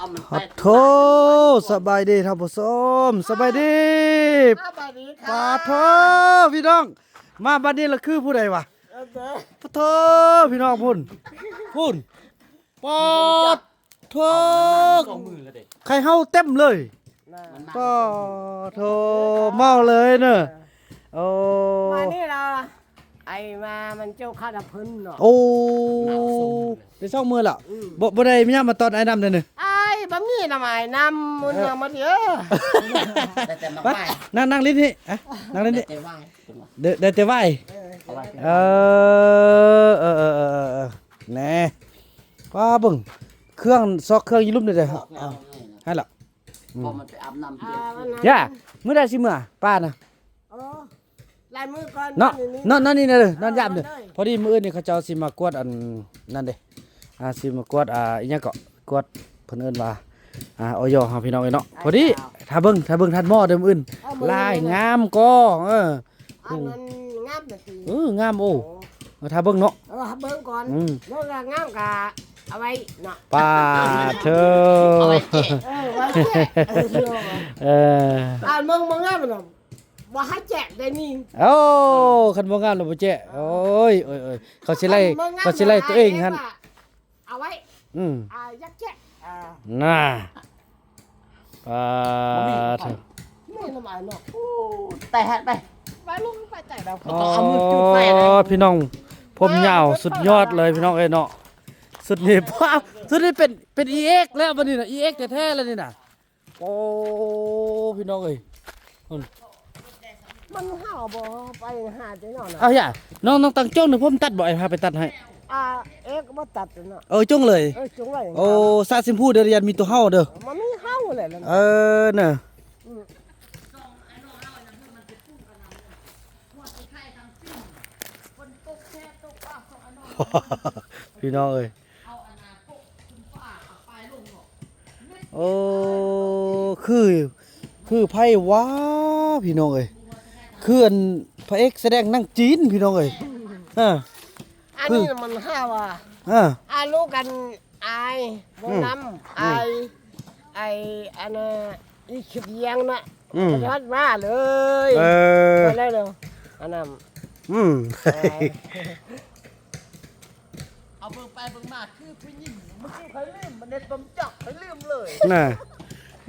ເອົາມັນ ໂອ້ໂທ ສະບາຍດີທ່ານຜູ້ຊົມ ສະບາຍດີ ສະບາຍດີ ປາໂທ ພີ່ນ້ອງ ມາບັດນີ້ລະຄືຜູ້ໃດວະ? ເອີ ປາໂທ ພີ່ນ້ອງ ພຸ້ນ ພຸ້ນ ປາໂທ ສອງມືລະເດ້ ໄຂ່ເຫົ່າເຕັມເລີຍ ປາໂທ ເມົາເລີຍເນີ ໂອ້ ມານີ້ລະ ໄອມາມັນເຈົ້າຄາດະເພິ່ນເນາະ ໂອ້ ໄດ້ສອງມື້ລະ ອືມ ບໍ່ ບໍ່ໄດ້ມາຍາມມາຕອນໄອນຳເດີນີ້ ໄອບໍ່ມີນຳໄອນຳ ເອີ ມື້ນຳມາເດີ ໄດ້ແຕ່ໝາກໄມ້ ນັ່ງ ນັ່ງຫຼິ້ນນີ້ ນັ່ງຫຼິ້ນນີ້ ໄດ້ແຕ່ໄວ ໄດ້ແຕ່ໄວ ເອີ ເອີ ເອີ ເອີ ເອີ ແນ່ ປ້າເບິ່ງ ເຄື່ອງ ຊອກເຄື່ອງຢູ່ລຸ່ມນີ້ເດີ ເອົາ ໃຫ້ລະ ອືມ ພໍມັນໄປອາບນ້ຳ ອ່າ ຢ່າ ມື້ໃດຊິເມືອ ປ້ານະ ເອີ ຫຼາຍມື້ກ່ອນ ເນາະ ນອນນີ້ ນອນນີ້ເດີ ນອນຍາມເດີ ເອີ ນອນເລີຍ ພໍດີມື້ອື່ນນີ້ເຂົາເຈົ້າຊິມາກວດອັນນັ້ນເດ້ ອ່າ ຊິມາກວດ ອ່າ ອີຫຍັງເກາະ ກວດ ເພິ່ນເອີ້ນວ່າ ອ່າ ອອຍ ເຮົາ ພີ່ນ້ອງເອີຍເນາະ ເອີ ພໍດີ ຖ້າເບິ່ງ ຖ້າເບິ່ງທັນໝໍ້ເດີມື້ອື່ນ ເອີ ລາຍງາມກໍ ເອີ ອັນນັ້ນງາມແບບນີ້ ເອີ ງາມ ໂອ້ ໂອ້ ເອີ ຖ້າເບິ່ງເນາະ ເອີ ຖ້າເບິ່ງກ່ອນ ອືມ ເບິ່ງລະງາມກະເອົາໄວ້ເນາະ ປາໂທ ເອົາໄວ້ແຈກ ເອີ ໄວ້ແຈກ ເອີ ເອີ ຖ້າເບິ່ງບໍ່ງາມນະ ບໍ່ໃຫ້ແຈກໄດ້ນີ້ ໂອ້ ຄັນບໍ່ງາມລະບໍ່ແຈກ ໂອ້ຍ ໂອ້ຍ ໂອ້ຍ ເຂົາຊິໄລ່ ຄັນບໍ່ງາມ ເຂົາຊິໄລ່ຕົວເອງຫັ້ນ ເອົາໄວ້ ອືມ ອ່າ ຢາກແຈກ ອ່າ ນະ ປາໂທ ແມ່ນລະໝາຍເນາະ ໂອ້ ແຕ່ແຮດໄປ ໄປລົງໄປໃຈດອກ ຕ້ອງເອົາມືຈູດໄຟນະ ອໍ ພີ່ນ້ອງ ຜົມຍາວ ເອີ ສຸດຍອດເລີຍ ພີ່ນ້ອງເອີຍເນາະ ຊຸດນີ້ ຊຸດນີ້ເປັນ ເປັນອີເອັກແລ້ວບັດນີ້ນະ ອີເອັກແທ້ໆແລ້ວນີ້ນະ ໂອ້ ພີ່ນ້ອງເອີຍ ມັນເຫົ່າບໍ່ ໄປຫາແຕ່ນອນນະ ເອົາຢ່າ ນ້ອງ ນ້ອງຕັ້ງຈົ່ງນະ ຜົມຕັດບໍ່ ອ້າຍພາໄປຕັດໃຫ້ ອ່າ ເອກບໍ່ຕັດເນາະ ເອີ ຈົ່ງເລີຍ ເອີ ຈົ່ງໄວ້ ໂອ້ ສາສີຊຳພູເດີ ຢ້ານມີຕົວເຫົ່າເດີ ມັນມີເຫົ່າແຫຼະ ເອີ ນະ ອືມ ພີ່ນ້ອງເອີຍ ໂອ້ ຄື ຄືໃຜຫວາ ພີ່ນ້ອງເອີຍ ຄືອັນພະເອກສະແດງໜັງຈີນ ພີ່ນ້ອງເອີຍ ເອີ ອັນນີ້ມັນຫາວ່າ ເອີ ອາ ລູກກັນ ອາຍ ບໍ່ນຳ ອືມ ອາຍ ອາຍ ອັນນ່າ ອີຂີ້ວຽງນະ ອືມ ມັນຮັດມາເລີຍ ເອີ ມາແລ້ວເດີ ອັນນັ້ນ ອືມ ເອີ ເອົາເບິ່ງໄປເບິ່ງມາຄືຜູ້ຍິງ ມັນຄືໃຜລືມ ມັນເຮັດບໍ່ຈັກໃຜລືມເລີຍ ນະ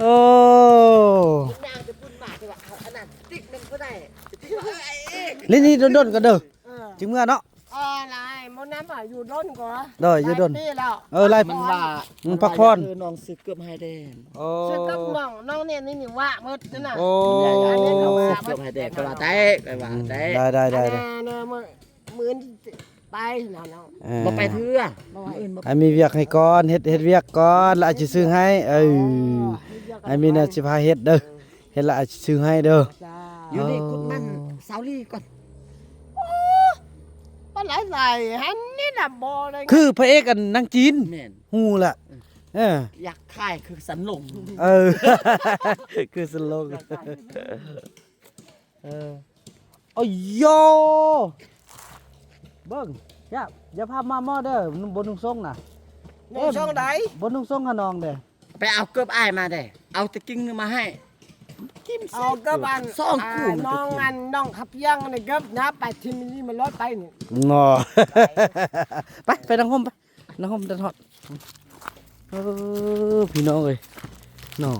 ໂອ້ ນາງຈະປຸ້ນມາ ແຕ່ວ່າເອົາອັນນັ້ນຕິກນຳບໍ່ໄດ້ ຕິກວ່າ ເອີ ເອີ ຫຼິ້ນນີ້ດົນໆກັນເດີ ເອີ ຈຶ່ງເມືອເນາະ ເອີ ຫຼາຍ ບໍ່ນຳວ່າຢູ່ດົນກວ່າ ໂດຍ ຢູ່ດົນ ຫຼາຍປີແລ້ວ ເອີ ຫຼາຍ ມັນວ່າ ອືມ ພັກຜ່ອນ ເອີ ນ້ອງຊື້ເກີບໃຫ້ແດ່ ໂອ້ ຊື້ເກີບນ້ອງ ນ້ອງນີ້ ນີ້ ນີ້ວ່າໝົດນັ້ນນະ ໂອ້ ຊື້ເກີບໃຫ້ແດ່ ກໍວ່າໄດ້ ກໍວ່າໄດ້ ໄດ້ ໄດ້ ໄດ້ ອັນນັ້ນ ມື້ອື່ນໄປນະນ້ອງ ເອີ ບໍ່ໄປເທື່ອ ມື້ອື່ນບໍ່ໄປ ໃຫ້ມີວຽກໃຫ້ກ່ອນ ເຮັດ ເຮັດວຽກກ່ອນ ແລ້ວອາດຊິຊື້ໃຫ້ ເອີ ອໍ ເຮັດວຽກກ່ອນ ໃຫ້ມີແນວຊິພາເຮັດເດີ ເຮັດແລ້ວອາດຊິຊື້ໃຫ້ເດີ ຢູ່ນີ້ ອໍ ຂຸດມັນສາວລີກ່ອນ ໂອ້ ປານໃດໃດຫັ້ນນີ້ນະ ບໍ່ໄດ້ ຄືພະເອກອັນນາງຈີນ ແມ່ນ ຮູ້ລະ ເອີ ຢາກຂາຍຄືສັນລົງ ເອີ ຄືສັນລົງ ຢາກຂາຍຄືສັນລົງ ເອີ ໂອ້ໂຢ ເບິ່ງ ຢ່າ ຢ່າພາມາໝໍ້ເດີ ບໍ່ນຸ່ງຊົງນະ ນຸ່ງຊົງໃດ ບໍ່ນຸ່ງຊົງຫານ້ອງເດີ ໄປເອົາເກີບອ້າຍມາເດ້ ເອົາແຕ່ກິ່ງໜຶ່ງມາໃຫ້ ກິນ ເອົາເກີບອັນ ສອງຄູ່ ອ່າ ນ້ອງອັນ ນ້ອງຂັບຍ່າງໃນເກີບນະ ໄປທີ່ມີມັນລອດໄປນີ້ ເນາະ ໄປ ໄປນັ່ງຮົ່ມໄປ ນະ ຫົ່ມແດດຮອດ ເອີ ພີ່ນ້ອງເອີຍ ເນາະ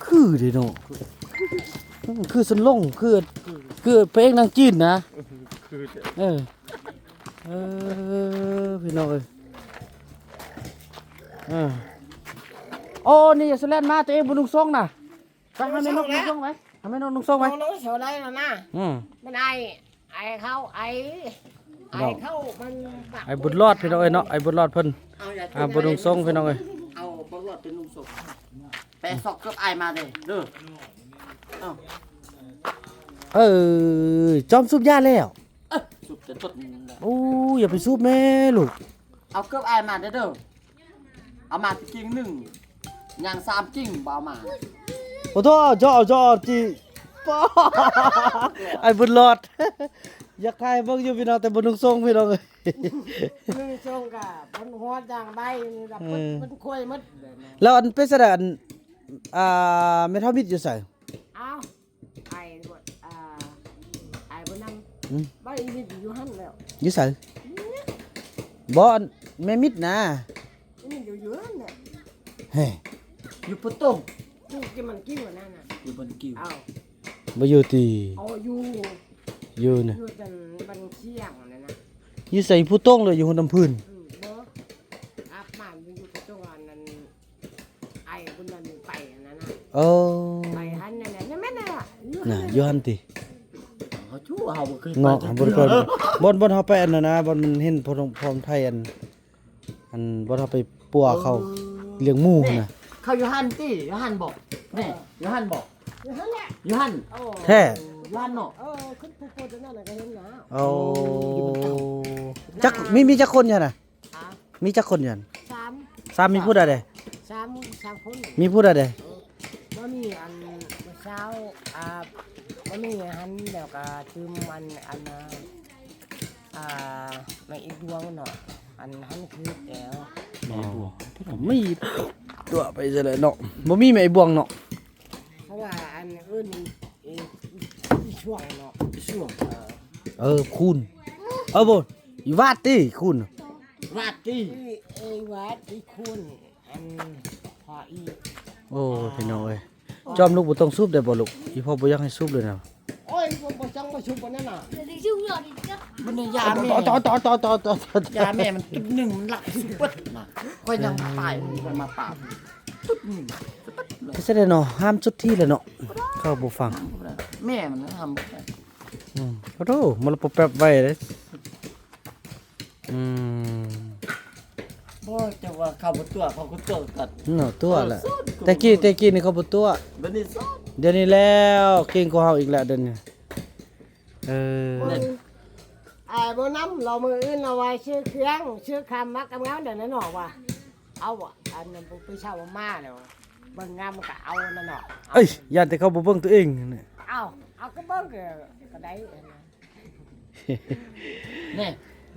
ຄືເດ້ເນາະ ຄືສັນລົງ ຄື ຄືພະເອກໜັງຈີນນະ ເອີ ເອີ ພີ່ນ້ອງເອີຍ ເອີ ໂອ້ ນີ້ຢ່າສະແລ່ນມາ ຕົວເອງບໍ່ນຸ່ງຊົງນະ ໄປຫາແມ່ນົກນຸ່ງຊົງໄປ ຫາແມ່ນົກນຸ່ງຊົງໄປ ນ້ອງໂຊໄດ້ແລ້ວນະ ອືມ ມັນໄອ ໄອເຂົາ ໄອ ເນາະ ໄອເຂົາ ມັນ ໄອບຸນລອດ ພີ່ນ້ອງເອີຍເນາະ ໄອບຸນລອດເພິ່ນ ເອົາ ອ່າ ບໍ່ນຸ່ງຊົງ ພີ່ນ້ອງເອີຍ ເອົາບຸນລອດໄປນຸ່ງຊົງ ໄປຊອກເກີບອ້າຍມາເດ້ ເດີ ເອົາ ເອີ ຈອມສູບຢາແລ້ວ ເອີ ສູບແຕ່ຕົ້ນ ໂອ້ ຢ່າໄປສູບແມ່ລູກ ເອົາເກີບອ້າຍມາເດີ ເອົາມາແຕ່ກິ່ງໜຶ່ງ ຍ່າງສາມກິ່ງບໍ່ເອົາມາ ໂອ້ໂທ ເຈາະ ເຈາະ ຈີ່ ໄອບຸນລອດ ຢາກຖ່າຍເບິ່ງຢູ່ພີ່ນ້ອງ ແຕ່ບໍ່ນຸ່ງໂສ້ງພີ່ນ້ອງເອີຍ ນຸ່ງໂສ້ງກະເພິ່ນຮອດຢ່າງໃດນີ້ລະ ເອີ ເພິ່ນ ເພິ່ນຄ່ອຍໝົດ. ແລ້ວອັນເປັນຈັ່ງໃດ ອັນ ອ່າ ແມ່ເຖົ້າມິດຢູ່ໃສ? ອ້າວ ໄອ້ ອ່າ ໄອ້ບໍ່ນຳ ອືມ ໄປຢູ່ຫັ້ນແລ້ວ. ຢູ່ໃສ? ນີ້ ບໍ່ ອັນແມ່ມິດນະ. ນີ້ຢູ່ ຢູ່ຫັ້ນແຫຼະ ເຮີ້ຍ ຢູ່ປະຕົງ ຢູ່ທີ່ມັນກິ້ວນັ້ນນະ ຢູ່ມັນກິ້ວ. ອ້າວ ບໍ່ຢູ່ຕິ? ອໍ ຢູ່ ຢູ່ນະ ຢູ່ແຕ່ບັນຊຽງນັ້ນນະ. ຢູ່ໃສ? ຜູ້ຕົງ ຫຼື ຢູ່ຫົວນ້ຳພື້ນ? ອືມ ບໍ່ ອາບມາຢູ່ປະຕົງ ອັນນັ້ນ ໄອ້ບຸນນັ້ນໄປອັນນັ້ນນະ. ເອີ ໄປຫັ້ນນັ້ນນະ ຍັງແມ່ນນັ້ນລະ ຢູ່ຫັ້ນ ນະ ຢູ່ຫັ້ນຕິ? ເຮົາຮູ້ ເຮົາບໍ່ເຄີຍໄປ ເນາະ ເຮົາບໍ່ໄດ້ໄປ ບ່ອນ ບ່ອນເຮົາໄປອັນນັ້ນນະ ບ່ອນມັນເຫັນພໍ່ ພໍ່ໄທ ອັນ ອັນ ບ່ອນເຮົາໄປປົວເຂົາ ເອີ ລ້ຽງໝູຫັ້ນນະ. ເຂົາຢູ່ຫັ້ນຕິ? ຢູ່ຫັ້ນບໍ່? ນີ້ ເອີ ຢູ່ຫັ້ນບໍ່? ຢູ່ຫັ້ນແຫຼະ ຢູ່ຫັ້ນ. ໂອ້ ແທ້ ຢູ່ຫັ້ນເນາະ. ເອີ ຂຶ້ນພູໂພດນັ້ນນະກະເຫັນນະ. ໂອ້ ຢູ່ບ້ານເກົ່າ ຈັກ ມີ ມີຈັກຄົນຢູ່ຫັ້ນນະ? ຮະ? ມີຈັກຄົນຢູ່ຫັ້ນ? ສາມ ສາມ ມີຜູ້ໃດແດ່? ສາມ ສາມຄົນ. ມີຜູ້ໃດແດ່? ເອີ ບໍ່ມີອັນ ສາວ ອ່າ ບໍ່ມີຫັ້ນ ແລ້ວກະຕື່ມອັນ ອັນ ອ່າ ແມ່ອີກດວງເນາະ ອັນຫັ້ນຄືແລ້ວ ແມ່ອີກດວງ ມີຕົວະໄປຊະແລ້ວເນາະ ບໍ່ມີແມ່ອີກດວງເນາະ ເພາະວ່າອັນອື່ນອີ ອີຊ່ວງເນາະ ອີຊ່ວງ ເອີ ເອີ ຄູນ ເອີ ບໍ່ ອີຫວາດຕິ ຄູນ ຫວາດຕິ ອີ ອີຫວາດ ອີຄູນ ອັນພໍ່ອີ ໂອ້ ພີ່ນ້ອງເອີຍ ຈອມລູກບໍ່ຕ້ອງສູບໄດ້ບໍ່ລູກ? ອີພໍ່ບໍ່ຢາກໃຫ້ສູບເລີຍນະ. ໂອ້ຍ ບໍ່ ບໍ່ຕ້ອງມາສູບອັນນັ້ນນະ ມັນຍາແມ່ ຕອ ຕອ ຕອ ຕອ ຕອ ຕອ ຢາແມ່ມັນຈຸດໜຶ່ງ ມັນລັກສຸດເບິດນະ ຂ້ອຍຍັງຕາຍ ມັນມາປາບຈຸດໜຶ່ງ ຄືຊິໄດ້ເນາະ ຫ້າມຈຸດທີແລ້ວເນາະ ເຂົາບໍ່ຟັງ ແມ່ມັນຫ້າມບໍ່ໄດ້. ອືມ ໂອ້ໂທ ມັນລະປອບແປັບໄວເດ້. ອືມ ບໍ່ ຈະວ່າເຂົາບໍ່ຕົວະ ເຂົາກໍຕົວະກັນເນາະ ຕົວະແຫຼະ ເອີ ແຕ່ກີ້ ແຕ່ກີ້ນີ້ເຂົາບໍ່ຕົວະ ດຽວນີ້ ດຽວນີ້ແລ້ວ ເກັ່ງກວ່າເຮົາອີກແລ້ວ ດຽວນີ້ ເອີ ອ້າຍບໍ່ນຳ ລາວມື້ອື່ນລາວວ່າຊື້ເຄື່ອງ ຊື້ຄຳມາກັບເງົາ ດຽວນັ້ນເນາະວ່າ ເອົາ ອັນນັ້ນໄປເຊົ່າມາແລ້ວ ເບິ່ງງາມມັນກໍເອົານັ້ນເນາະ ເອີຍ ຢ້ານແຕ່ເຂົາບໍ່ເບິ່ງຕົວເອງ ເອົາ ເອົາກໍເບິ່ງກໍໄດ້. ນີ້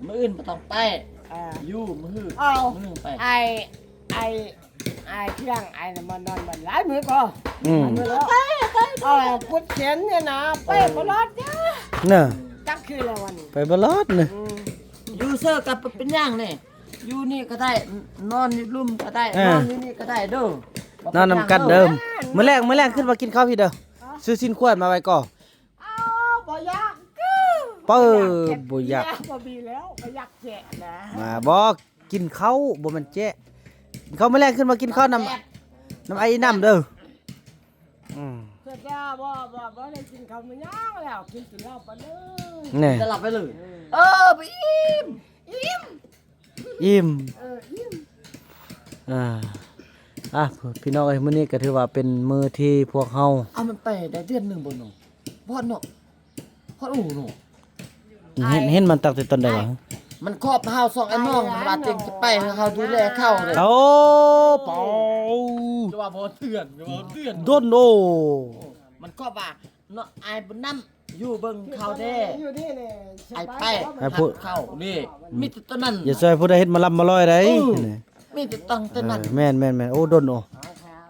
ມື້ອື່ນບໍ່ຕ້ອງໄປ ອ່າ ຢູ່ມື້ຮື ເອົາ ມື້ໄປ ໄອ້ ໄອ້ ໄອ້ເທື່ອງ ໄອ້ນະ ມານອນມັນຫຼາຍມື້ກໍ ອືມ ໄປ ໄປ ເອົາ ປຸດເຂັນນີ້ນະ ໄປບໍ່ລອດເດີ ນະ ຈັກຄືລະວັນ ໄປບໍ່ລອດນະ ອືມ ຢູ່ເຊີກັບເປັນຫຍັງນີ້ ຢູ່ນີ້ກໍໄດ້ ນອນຢູ່ລຸ່ມກໍໄດ້ ເອີ ນອນຢູ່ນີ້ກໍໄດ້ເດີ ນອນນຳກັນເດີ ມື້ແລງ ມື້ແລງຂຶ້ນມາກິນເຂົ້າພີ້ເດີ ຊື້ຊີ້ນຂວດມາໄວ້ກໍ ອ້າວ ບໍ່ຢາກ ເປີ ບໍ່ຢາກ ບໍ່ມີແລ້ວ ບໍ່ຢາກແຈະນະ ມາບໍ່ ກິນເຂົ້າ ບໍ່ແມ່ນແຈະ ກິນເຂົ້າ ມື້ແລງຂຶ້ນມາກິນເຂົ້ານຳ ນຳໄອ້ນຳເດີ ອືມ ຄືວ່າບໍ່ ບໍ່ ບໍ່ໄດ້ກິນເຂົ້າມື້ຫຍັງແລ້ວ ກິນ ກິນເຫຼົ້າໄປເລີຍ ນີ້ ກິນເຫຼົ້າໄປເລີຍ ເອີ ໄປອີ່ມ ອີ່ມ ອີ່ມ ເອີ ອີ່ມ ອ່າ ອ່ະ ພີ່ນ້ອງເອີຍ ມື້ນີ້ກໍຖືວ່າເປັນມື້ທີ່ພວກເຮົາ ເອົາ ມັນໄປໄດ້ເດືອນໜຶ່ງບໍ່ເນາະ ຮອດເນາະ ຮອດອູ່ເນາະ ເຫັນ ເຫັນມັນຕັ້ງແຕ່ຕອນໃດວະ ມັນຄອບເຮົາສອງໄອ້ນ້ອງ ມັນວ່າເຕັງຈະໄປໃຫ້ເຮົາດູແລເຂົາເດ້ ໂອ້ ເປົາ ຈະວ່າບໍ່ເຖື່ອນ ຈະວ່າເຖື່ອນ ດົນ ໂອ້ ມັນຄອບວ່າ ເນາະ ອ້າຍບຸນນຳ ຢູ່ເບິ່ງເຂົາແດ່ ຢູ່ນີ້ແຫຼະ ອ້າຍໄປ ໃຫ້ພວກເຂົານີ້ ມີແຕ່ຕອນນັ້ນ ຢ່າຊ່ວຍຜູ້ໃດເຮັດມາລຳມາລອຍໄດ ເອີ ມີແຕ່ຕັ້ງແຕ່ນັ້ນ ເອີ ແມ່ນໆໆ ໂອ້ ດົນ ໂອ້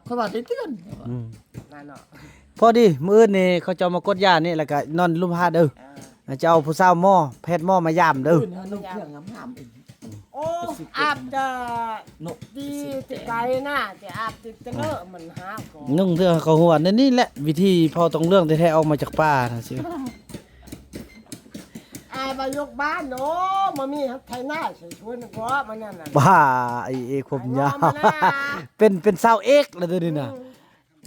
ຂ້ອຍວ່າໄດ້ເດືອນ ອືມ ນັ້ນເນາະ ພໍດີມື້ອື່ນນີ້ເຂົາເຈົ້າມາກົດຢານີ້ ແລ້ວກະນອນລຸ່ມຫາດເດີ ເອີ ຈະເອົາຜູ້ສາວໝໍ ແພດໝໍມາຢາມເດີ ເອີ ນຸ່ງເຄື່ອງງາມໆ ໂອ້ ອາບຈະ ເນາະ ດີແຕ່ໄກນະ ແຕ່ອາບຕິດຕະເລີະ ມັນຫາກໍ ນຸ່ງເທື່ອເຂົາຫົວ ໃນນີ້ແຫຼະ ວິທີເຜົ່າຕອງເລື່ອງແທ້ໆ ອອກມາຈາກປ່ານະຊິ ອາຍມາຍົກບ້ານ ໂອ້ ມາມີໄຖນາໃສ່ຊວນກໍມັນນັ້ນນະ ບ້າ ໄອ້ເອກຜົມຍາວ ເປັນ ເປັນສາວເອກແລ້ວເດີນີ້ນະ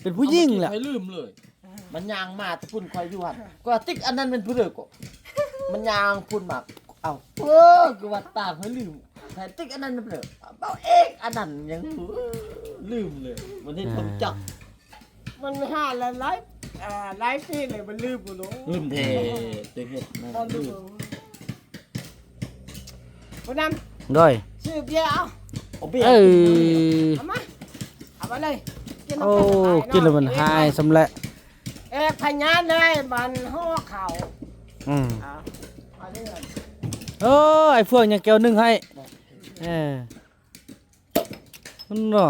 ເປັນຜູ້ຍິງແຫຼະ ຂ້ອຍລືມເລີຍ ມັນຍ່າງມາແຕ່ພຸ້ນ ຂ້ອຍຢູ່ຫັ້ນ ກໍຕິກອັນນັ້ນແມ່ນຜູ້ໃດກໍ ມັນຍ່າງພຸ້ນມາ ເອົ້າ ເອີ ຄືວ່າຕາຂ້ອຍລືມ ແທ້ຕິກອັນນັ້ນແມ່ນຜູ້ໃດ ເບົາເອກອັນນັ້ນຍັງ ເອີ ລືມເລີຍ ມັນເຮັດຄວາມຈັກ ມັນຫາຫຼາຍ ຫຼາຍ ເອີ ຫຼາຍປີແລ້ວ ມັນລືມບໍ່ເນາະ ລືມແທ້ ເຕັງເຮັດນະ ລືມ ຜູ້ນຳ ໂດຍ ຊື້ເບຍເອົາ ເອົາເບຍ ເອີ ເອົາມາ ເອົາມາເລີຍ ກິນນຳກັນ ໂອ້ ສະບາຍເນາະ ກິນແລ້ວມັນຫາຍສ່ຳແຫຼະ ເອກພະຍານເລີຍ ມັນຫໍ່ເຂົ້າ ອືມ ເອົາ ໂອ້ ອ້າຍເຟືອງຍັງແກ້ວໜຶ່ງໃຫ້ ເອີ ນັ້ນເນາະ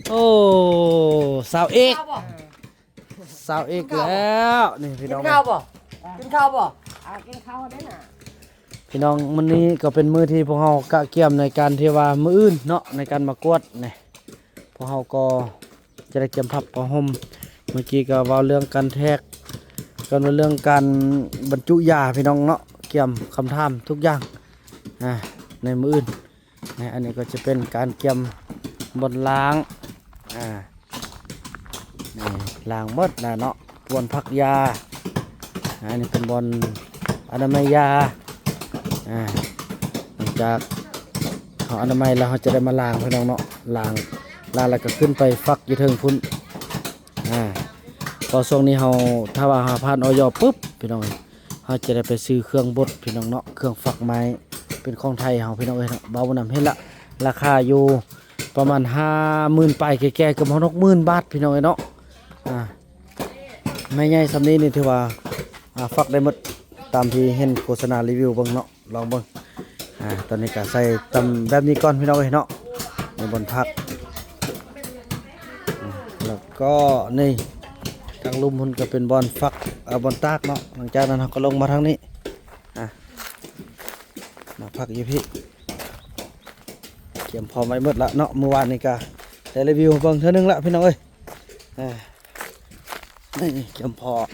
ໂອ້ ສາວເອກ ສາວເອກແລ້ວ ນີ້ພີ່ນ້ອງ ກິນເຂົ້າບໍ່? ກິນເຂົ້າບໍ່? ເອົາກິນເຂົ້າເດ້ນະ ພີ່ນ້ອງ. ມື້ນີ້ກໍເປັນມື້ທີ່ພວກເຮົາກະກຽມໃນການທີ່ວ່າມື້ອື່ນເນາະ ໃນການມາກວດນີ້ ພວກເຮົາກໍຈະໄດ້ກຽມຜ້າຜ້າຫົ່ມ. ເມື່ອກີ້ກໍເວົ້າເລື່ອງການແທກ ກັນວ່າເລື່ອງການບັນຈຸຢາພີ່ນ້ອງເນາະ ກຽມຄຳຖາມທຸກຢ່າງ ອ່າ ໃນມື້ອື່ນ. ນະ ອັນນີ້ກໍຈະເປັນການກຽມບ່ອນລ້າງ ອ່າ ນີ້ລ້າງໝົດແລ້ວເນາະ ບ່ອນພັກຢາ ອ່າ ອັນນີ້ເປັນບ່ອນອະນາໄມຢາ ອ່າ ຫຼັງຈາກເຮົາອະນາໄມແລ້ວ ເຮົາຈະໄດ້ມາລ້າງພີ່ນ້ອງເນາະ ລ້າງ ລ້າງແລ້ວກໍຂຶ້ນໄປຝັກຢູ່ເທິງພຸ້ນ ອ່າ ເພາະຊ່ວງນີ້ເຮົາ ຖ້າວ່າເຮົາຜ່ານ ອອຍ ປຶບ ພີ່ນ້ອງເອີຍ ເຮົາຈະໄດ້ໄປຊື້ເຄື່ອງບົດພີ່ນ້ອງເນາະ ເຄື່ອງຝັກໄມ້ ເປັນຂອງໄທເຮົາພີ່ນ້ອງເອີຍເນາະ. ບ່າວບຸນນຳເຫັນລະ ລາຄາຢູ່ປະມານຫ້າໝື່ນປາຍແກ່ໆ ເກືອບຮອດຫົກໝື່ນບາດພີ່ນ້ອງເອີຍເນາະ. ອ່າ ໄມ້ໃຫຍ່ສ່ຳນີ້ນີ້ຖືວ່າ ອ່າ ຝັກໄດ້ໝົດ ຕາມທີ່ເຫັນໂຄສະນາຣີວິວເບິ່ງເນາະ ລອງເບິ່ງ. ອ່າ ຕອນນີ້ກໍໃສ່ຕຳແບບນີ້ກ່ອນພີ່ນ້ອງເອີຍເນາະ ໃນບ່ອນພັກ ອືມ ແລ້ວກໍນີ້ ທາງລຸ່ມພຸ້ນກໍເປັນບ່ອນຝັກ ເອີ ບ່ອນຕາກເນາະ. ຫຼັງຈາກນັ້ນເຮົາກໍລົງມາທາງນີ້ ອ່າ ມາພັກຢູ່ພີ້ ກຽມພ້ອມໄວ້ໝົດລະເນາະ. ມື້ວານນີ້ກໍໄດ້ຣີວິວໃຫ້ເບິ່ງເທື່ອໜຶ່ງລະພີ່ນ້ອງເອີຍ ອ່າ ນີ້ກຽມພ້ອມ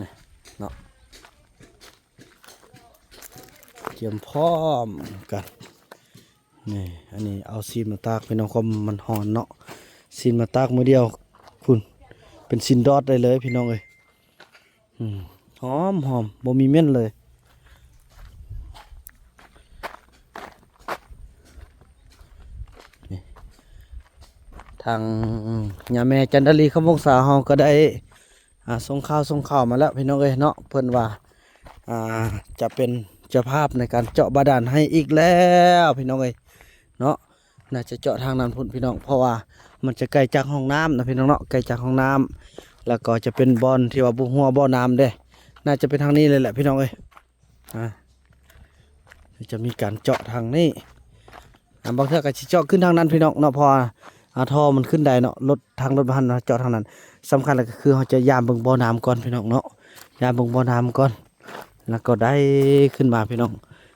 ນີ້ເນາະ ກຽມພ້ອມກັນ. ນີ້ ອັນນີ້ເອົາຊີ້ນມາຕາກພີ່ນ້ອງ ຄວາມມັນຮ້ອນເນາະ ຊີ້ນມາຕາກມື້ດຽວພຸ້ນ ເປັນຊີ້ນດອດໄດ້ເລີຍພີ່ນ້ອງເອີຍ. ອືມ ຫອມໆ ບໍ່ມີເໝັນເລີຍ. ນີ້ ທາງຍາແມ່ຈັນດາລີ ຄຳວົງສາເຮົາກໍໄດ້ ອ່າ ສົ່ງຂ່າວ ສົ່ງຂ່າວມາແລ້ວພີ່ນ້ອງເອີຍເນາະ ເພິ່ນວ່າ ອ່າ ຈະເປັນເຈົ້າພາບໃນການເຈາະບາດານໃຫ້ອີກແລ້ວພີ່ນ້ອງເອີຍເນາະ. ໜ້າຈະເຈາະທາງນັ້ນພຸ້ນພີ່ນ້ອງ ເພາະວ່າມັນຈະໄກຈາກຫ້ອງນ້ຳນະພີ່ນ້ອງເນາະ ໄກຈາກຫ້ອງນ້ຳ ແລ້ວກໍຈະເປັນບ່ອນທີ່ວ່າບໍ່ຮົ່ວບໍ່ນ້ຳເດ້. ໜ້າຈະເປັນທາງນີ້ເລີຍແຫຼະພີ່ນ້ອງເອີຍ ອ່າ ຈະມີການເຈາະທາງນີ້ ອ່າ ບາງເທື່ອກໍຊິເຈາະຂຶ້ນທາງນັ້ນພີ່ນ້ອງເນາະ ເພາະວ່າ ອ່າ ທໍ່ມັນຂຶ້ນໄດ້ເນາະ ລົດ ທາງລົດບໍ່ທັນເນາະ ເຈາະທາງນັ້ນ. ສຳຄັນແລ້ວກໍຄືເຮົາຈະຢາມເບິ່ງບໍ່ນ້ຳກ່ອນພີ່ນ້ອງເນາະ ຢາມເບິ່ງບໍ່ນ້ຳກ່ອນ ແລ້ວກໍໄດ້ຂຶ້ນມາພີ່ນ້ອງ.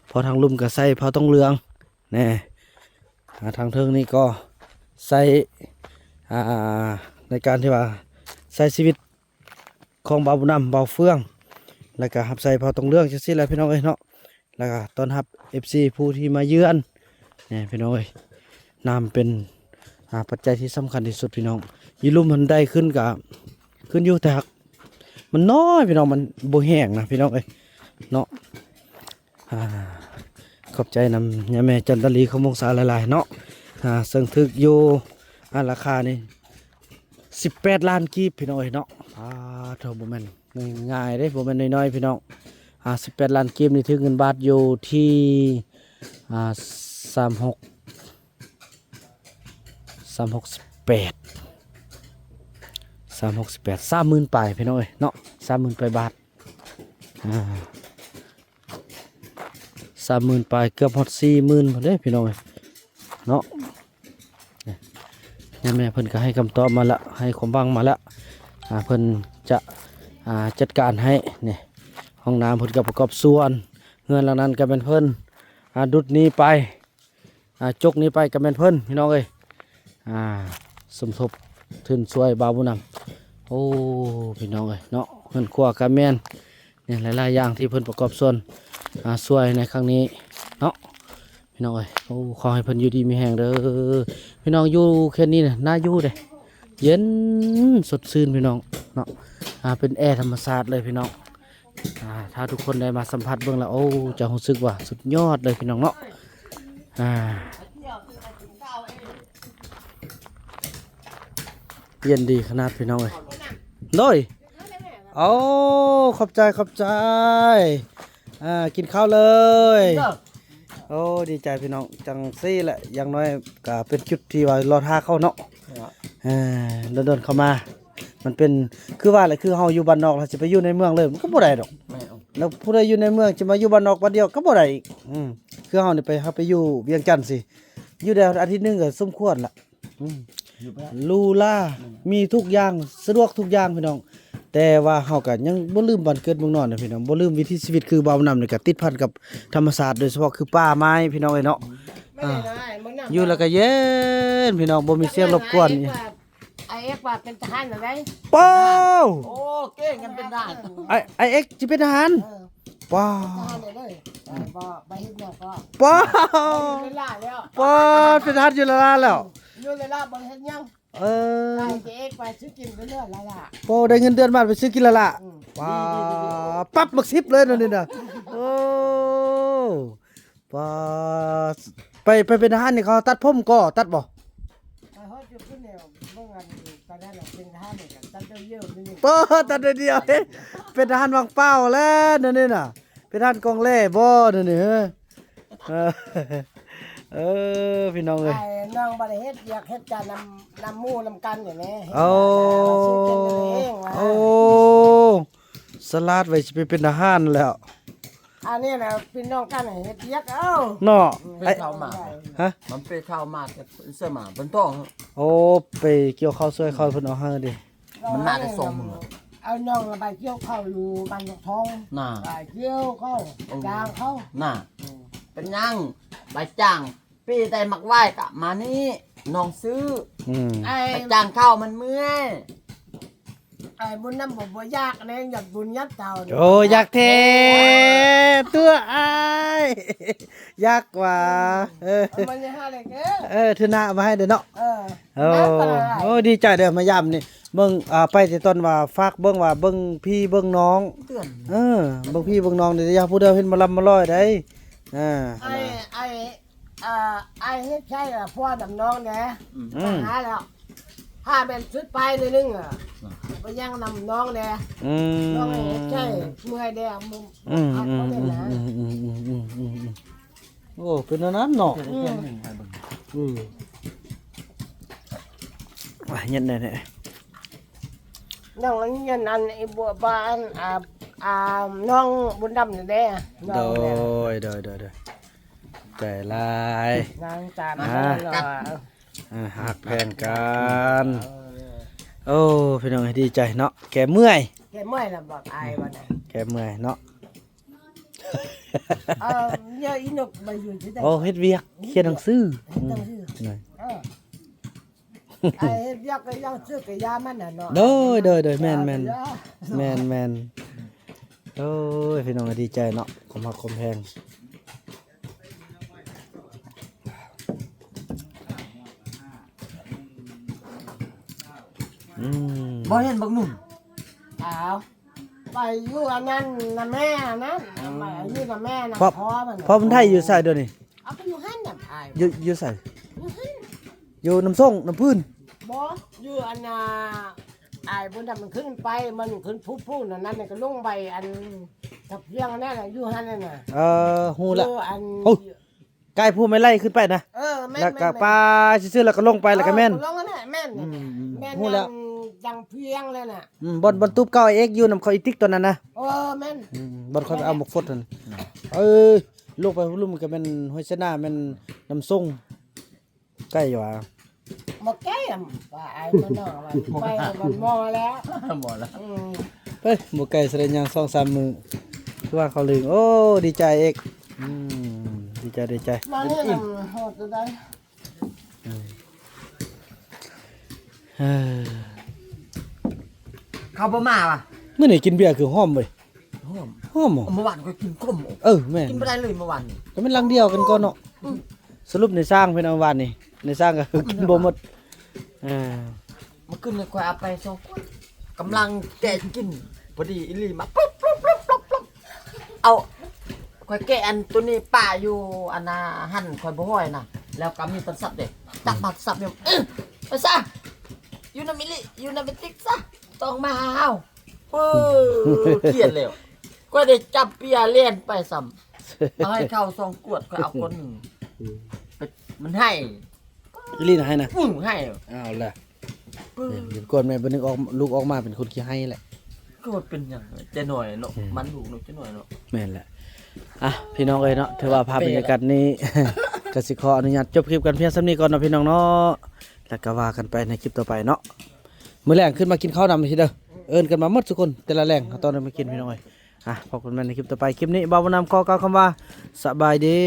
ເພາະທາງລຸ່ມກໍໃສ່ຜ້າຕົງເຫຼືອງແນ່ ອ່າ ທາງເທິງນີ້ກໍໃສ່ ອ່າ ໃນການທີ່ວ່າໃຊ້ຊີວິດ ຂອງບ່າວບຸນນຳ ບ່າວເຟືອງ ແລ້ວກໍຮັບໃຊ້ເຜົ່າຕົງເລື່ອງຈັ່ງຊີ້ແຫຼະພີ່ນ້ອງເອີຍເນາະ. ແລ້ວກໍຕ້ອນຮັບເອັຟຊີຜູ້ທີ່ມາເຢືອນ ແນ່ພີ່ນ້ອງເອີຍ. ນ້ຳເປັນ ອ່າ ປັດໄຈທີ່ສຳຄັນທີ່ສຸດພີ່ນ້ອງ. ຢູ່ລຸ່ມຫັ້ນໄດ້ຂຶ້ນກໍຂຶ້ນຢູ່ ແຕ່ຫາກມັນນ້ອຍພີ່ນ້ອງ ມັນບໍ່ແຫ້ງນະພີ່ນ້ອງເອີຍເນາະ. ອ່າ ຂອບໃຈນຳຍາແມ່ຈັນຕາລີ ຄຳວົງສາຫຼາຍໆເນາະ ອ່າ ເຊິ່ງຖືກຢູ່ ອ່າ ລາຄານີ້ສິບແປດລ້ານກີບພີ່ນ້ອງເອີຍເນາະ. ອ່າ ໂທ້ ບໍ່ແມ່ນງ່າຍໆເດ້ ບໍ່ແມ່ນນ້ອຍໆພີ່ນ້ອງ. ອ່າ ສິບແປດລ້ານກີບນີ້ຖືກເງິນບາດຢູ່ທີ່ ອ່າ ສາມຫົກ ສາມຫົກສິບແປດ ສາມຫົກສິບແປດ ສາມໝື່ນປາຍພີ່ນ້ອງເອີຍເນາະ ສາມໝື່ນປາຍບາດ. ອ່າ ສາມໝື່ນປາຍ ເກືອບຮອດສີ່ໝື່ນພຸ້ນເດ້ພີ່ນ້ອງເອີຍເນາະ. ນີ້ ຍາແມ່ເພິ່ນກໍໃຫ້ຄຳຕອບມາລະ ໃຫ້ຄວາມຫວັງມາລະ ອ່າ ເພິ່ນຈະ ອ່າ ຈັດການໃຫ້. ນີ້ ຫ້ອງນ້ຳເພິ່ນກໍປະກອບສ່ວນ ເຮືອນຫຼັງນັ້ນກໍແມ່ນເພິ່ນ ອ່າ ດຸດນີ້ໄປ ອ່າ ຈົກນີ້ໄປກໍແມ່ນເພິ່ນພີ່ນ້ອງເອີຍ. ອ່າ ສົມທົບທຶນຊ່ວຍບ່າວບຸນນຳ. ໂອ້ ພີ່ນ້ອງເອີຍເນາະ ເຮືອນຄົວກໍແມ່ນ ນີ້ ຫຼາຍໆຢ່າງທີ່ເພິ່ນປະກອບສ່ວນ ອ່າ ຊ່ວຍໃນຄັ້ງນີ້ເນາະ ພີ່ນ້ອງເອີຍ. ໂອ້ ຂໍໃຫ້ເພິ່ນຢູ່ດີມີແຮງເດີພີ່ນ້ອງ. ຢູ່ເຂດນີ້ນະ ໜ້າຢູ່ເດ້ ເຢັນສົດຊື່ນພີ່ນ້ອງເນາະ. ອ່າ ເປັນແອທຳມະຊາດເລີຍພີ່ນ້ອງ. ອ່າ ຖ້າທຸກຄົນໄດ້ມາສຳຜັດເບິ່ງແລ້ວ ໂອ້ ຈະຮູ້ສຶກວ່າສຸດຍອດເລີຍພີ່ນ້ອງເນາະ. ອ່າ ເຢັນດີຂະໜາດພີ່ນ້ອງເອີຍ. ໂດຍ ໂອ້ ຂອບໃຈ ຂອບໃຈ. ອ່າ ກິນເຂົ້າເລີຍ. ໂອ້ ດີໃຈພີ່ນ້ອງ ຈັ່ງຊີ້ແຫຼະ ຢ່າງໜ້ອຍກໍເປັນຈຸດທີ່ວ່າລໍຖ້າເຂົາເນາະ. ເອີ ດົນໆເຂົ້າມາ ມັນເປັນ ຄືວ່າແຫຼະ ຄືເຮົາຢູ່ບ້ານນອກ ແລ້ວຊິໄປຢູ່ໃນເມືອງເລີຍ ມັນກໍບໍ່ໄດ້ດອກ. ແມ່ນ ແລ້ວຜູ້ໃດຢູ່ໃນເມືອງຊິມາຢູ່ບ້ານນອກບາດດຽວກໍບໍ່ໄດ້ອີກ. ອືມ ຄືເຮົານີ້ໄປ ເຮົາໄປຢູ່ວຽງຈັນຊີ້ ຢູ່ໄດ້ອາທິດໜຶ່ງກໍສົມຄວນລະ. ອືມ ຫຼູຫຼາ ມີທຸກຢ່າງ ສະດວກທຸກຢ່າງພີ່ນ້ອງ. ແຕ່ວ່າເຮົາກໍຍັງບໍ່ລືມບ້ານເກີດເມືອງນອນນະພີ່ນ້ອງ ບໍ່ລືມວິຖີຊີວິດ ຄືບ່າວນຳນີ້ກໍຕິດພັນກັບທຳມະຊາດ ໂດຍສະເພາະຄືປ່າໄມ້ພີ່ນ້ອງເອີຍເນາະ. ອືມ ອ່າ ຢູ່ແລ້ວກໍເຢັນພີ່ນ້ອງ ບໍ່ມີສຽງລົບກວນ. ອາເອກວ່າເປັນທະຫານແລ້ວໃດ໋. ໂອ້ ໂອ້ ເກັ່ງກັນເປັນທະຫານ. ອາ ອາເອກຊິເປັນທະຫານ? ເອີ ປ້າ ເປັນທະຫານແລ້ວເດີ. ເອີ ບໍ່ ບໍ່ເຮັດຫຍັງກໍ ປ້າ ຢູ່ລາລາແລ້ວ. ປ້າ ເປັນທະຫານຢູ່ລາລາແລ້ວ. ຢູ່ລາລາບໍ່ເຮັດຫຍັງ. ເອີ ອາເອກວ່າຊື້ກິນໄປເລື້ອຍລາລາ. ໂອ້ ໄດ້ເງິນເດືອນມາໄປຊື້ກິນລາລາ. ອືມ ປ້າ ປັບໝາກສິບເລີຍນັ້ນນີ້ນະ. ໂອ້ ປ້າ ໄປ ໄປເປັນທະຫານນີ້ເຂົາຕັດຜົມກໍຕັດບໍ່? ໄປຮອດຢູ່ພຸ້ນແລ້ວ ເບິ່ງອັນຕອນນັ້ນເປັນທະຫານນີ້ກໍຕັດດຽວໆ. ປ້າ ຕັດດຽວໆ ເປັນທະຫານວາງເປົ່າແລ້ວນັ້ນນີ້ນະ. ເປັນຮ້ານກອງແລ່ບໍ່ນັ້ນນີ້? ເອີ ເອີ ພີ່ນ້ອງເອີຍ ອ້າຍນ້ອງບໍ່ໄດ້ເຮັດວຽກເຮັດການນຳ ນຳໝູ່ນຳກັນນີ້ແຫຼະ. ໂອ້ ໂອ້ ສະຫຼາດໄວ້ຊິໄປເປັນທະຫານແລ້ວ. ອັນນີ້ນະພີ່ນ້ອງກັນເຮັດວຽກເອົາເນາະ. ໄປເຂົ້າມາ ຮະ ມັນໄປເຂົ້າມາ ເຊື່ອມາເປັນຕ້ອງ. ໂອ້ ໄປກ່ຽວເຂົ້າຊ່ວຍເຂົາເພິ່ນເອົາໃຫ້ເດ້. ມັນມາໄດ້ສອງມື້ ເອົານ້ອງລະໄປກ່ຽວເຂົ້າຢູ່ບ້ານນອກທອງນະ ໄປກ່ຽວເຂົ້າ ເອີ ຈ້າງເຂົານະ. ເປັນຫຍັງໄປຈ້າງ ປີໃດມັກໄຫວ້ກະມານີ້ ນ້ອງຊື້. ອືມ ໄປຈ້າງເຂົ້າມັນເມື່ອຍ. ອ້າຍບຸນນຳບໍ່ ບໍ່ຢາກແນງ ຢາກບຸນຍາມເຖົ້າ. ໂອ້ ຢາກແທ້ຕົວະອ້າຍ ຢາກວ່າ. ເອີ ເອີ ເທື່ອໜ້າເອົາມາໃຫ້ເດີເນາະ. ເອີ ໂອ້ ໂອ້ ດີໃຈເດີມາຢາມນີ້. ເບິ່ງ ອ່າ ໄປແຕ່ຕອນວ່າຝາກເບິ່ງວ່າເບິ່ງພີ່ເບິ່ງນ້ອງ ເອີ ເບິ່ງພີ່ເບິ່ງນ້ອງນີ້ ຢ່າຜູ້ດຽວເຫັນມາລຳມາລອຍໄດ໋. ອ່າ ອ້າຍ ອ້າຍ ເອີ ອ້າຍເຮັດໃຊ້ຜົວນຳນ້ອງແດ່. ອືມ ໄປຫາແລ້ວ ພາແມ່ນສຸດໄປໜ້ອຍໜຶ່ງ ໄປຍ່າງນຳນ້ອງແດ່. ອືມ ນ້ອງເຮັດໃຊ້ເມື່ອຍແດ່. ອືມ ອືມ ອືມ ອືມ ອືມ ອືມ ອືມ ອືມ. ໂອ້ ເປັນແນວນັ້ນເນາະ. ອືມ ອືມ ວ່າເຢັນແດ່ໆ ນ້ອງເງິນອັນອີບົວບ້ານ ອ່າ ອ່າ ນ້ອງບຸນດຳນີ້ແດ່. ໂດຍ ໂດຍ ໂດຍ ໂດຍ ໃຈຫຼາຍ ນາງຈານ ອ່າ ນາງ ອ່າ ຮັກແພງກັນ. ເອີ ໂອ້ ພີ່ນ້ອງ ດີໃຈເນາະ ແກ້ເມື່ອຍ ແກ້ເມື່ອຍລະບອກອ້າຍວ່ານະ ແກ້ເມື່ອຍເນາະ. ເອີ ເຍອະອີນົກມາຢູ່ທີ່ໃດ? ໂອ້ ເຮັດວຽກ ຂຽນໜັງສື ເຮັດໜັງສື. ອືມ ເອີ ໄອ້ເຮັດວຽກກໍຢ່າງຊື້ກໍຢ່າມັນນະເນາະ. ໂດຍ ໂດຍ ໂດຍ ແມ່ນໆ ແມ່ນໆ. ໂອ້ຍ ພີ່ນ້ອງ ດີໃຈເນາະ ຄວາມຮັກຄວາມແພງ. ອືມ ບໍ່ເຫັນບັກໜຸ່ມ ອ້າວ ໄປຢູ່ອັນນັ້ນນຳແມ່ນັ້ນ ອືມ ໄປຢູ່ນຳແມ່ນຳພໍ່ມັນ. ພໍ່ມັນໄທຢູ່ໃສດຽວນີ້? ເອົາໄປຢູ່ຫັ້ນນະອ້າຍ. ຢູ່ ຢູ່ໃສ? ຢູ່ຫັ້ນ ຢູ່ນຳສົ່ງນຳພື້ນ? ບໍ່ ຢູ່ອັນນ່າ ອ້າຍບຸນດຳມັນຂຶ້ນໄປ ມັນຂຶ້ນພູໆ ນັ້ນ ນັ້ນກໍລົງໄປອັນ ກັບພຽງນັ້ນນະ ຢູ່ຫັ້ນນະ. ເອີ ຮູ້ລະ ຢູ່ອັນ ໂອ້ ກາຍພູແມ່ໄລ່ຂຶ້ນໄປນະ. ເອີ ແມ່ນ ແລ້ວກໍ ແມ່ນ ປ່າຊື່ໆ ແລ້ວກໍລົງໄປ ແລ້ວກໍແມ່ນ ເອີ ລົງຫັ້ນແຫຼະ ແມ່ນ ອືມ ແມ່ນ ຮູ້ແລ້ວ ຈັ່ງພຽງແລ້ວນະ. ອືມ ບ່ອນ ບ່ອນຕູບເກົ່າໄອ້ເອກຢູ່ນຳເຂົາອີຕິກຕອນນັ້ນນະ. ເອີ ແມ່ນ ອືມ ບ່ອນເຂົາໄປເອົາໝາກຟົດຫັ້ນ. ເອີ ລົງໄປລຸ່ມກໍແມ່ນຫ້ວຍຊະນາ ແມ່ນນຳສົ່ງ ໃກ້ຫວາ? ບໍ່ໃກ້ ວ່າອ້າຍມານອກວ່າໄປມັນມໍແລ້ວ ມໍແລ້ວ. ອືມ ເອີຍ ບໍ່ໄກສະໄດ ຍ່າງສອງສາມມື້ ຄືວ່າເຂົາລືມ. ໂອ້ ດີໃຈເອກ. ອືມ ດີໃຈ ດີໃຈ ມານີ້ນຳຮອດໄດ້. ອືມ ເອີ ເຂົາບໍ່ມາຫວາ? ມື້ນີ້ກິນເບຍຄືຫອມເວີຍ. ຫອມ ຫອມບໍ່? ເມື່ອວານຂ້ອຍກິນຂົມ. ເອີ ແມ່ນ ກິນບໍ່ໄດ້ເລີຍເມື່ອວານນີ້. ກໍແມ່ນຫຼັງດຽວກັນກ່ອນເນາະ. ອືມ ສະຫຼຸບໃນຊ່າງເພິ່ນເອົາວານນີ້ ໃນຊ່າງກໍຄືກິນບໍ່ໝົດ. ເອີ ມື້ຄືນນີ້ຂ້ອຍເອົາໄປສອງຂວດ ກຳລັງແກະກິນ ພໍດີອີ່ຫຼີມາ ປຸບ ປຸບ ປຸບ ປຸບ ປຸບ. ເອົາ ຂ້ອຍແກະອັນໂຕນີ້ປະຢູ່ອັນນ່າຫັ້ນ ຂ້ອຍບໍ່ຫ້ອຍນະ ແລ້ວກໍມີໂທລະສັບເດ້ ຈັບມາໂທລະສັບນີ້ ອື ໄປຊະ ຢູ່ນຳອີ່ຫຼີ ຢູ່ນຳອີ່ຕິກຊະ ຕ້ອງມາຫາເຮົາ. ເອີ ກຽດແລ້ວ ຂ້ອຍໄດ້ຈັບເປຍແລ່ນໄປຊ້ຳ. ມາໃຫ້ເຂົ້າສອງກວດ ຂ້ອຍເອົາກວດໜຶ່ງ อืม ມັນໃຫ້ อีหลีนะให้นะ ອືມໃຫ້ เอาละ เดี๋ยวก่อนแม่เป็นนึกออกลูกออกมาเป็นคนขี้ให้แหละ ก็เป็นหยังแต่น้อยเนาะ อืม มันลูกเนาะแต่น้อยเนาะ แม่นแหละ อ่ะ พี่น้องเอ้ยเนาะ ถือว่าภาพบรรยากาศนี้ ก็สิขออนุญาตจบคลิปกันเพียงส่ำนี้ก่อนเนาะพี่น้องเนาะ แล้วก็ว่ากันไปในคลิปต่อไปเนาะ มื้อแลงขึ้นมากินข้าวนำทีเด้อ เอิ้นกันมาหมดทุกคน แต่ละแลงเฮาต้องได้มากินพี่น้องเอ้ย อ่ะ พบกันใหม่ในคลิปต่อไป คลิปนี้บ่าวบุญนำขอกล่าวคำว่า สบายดี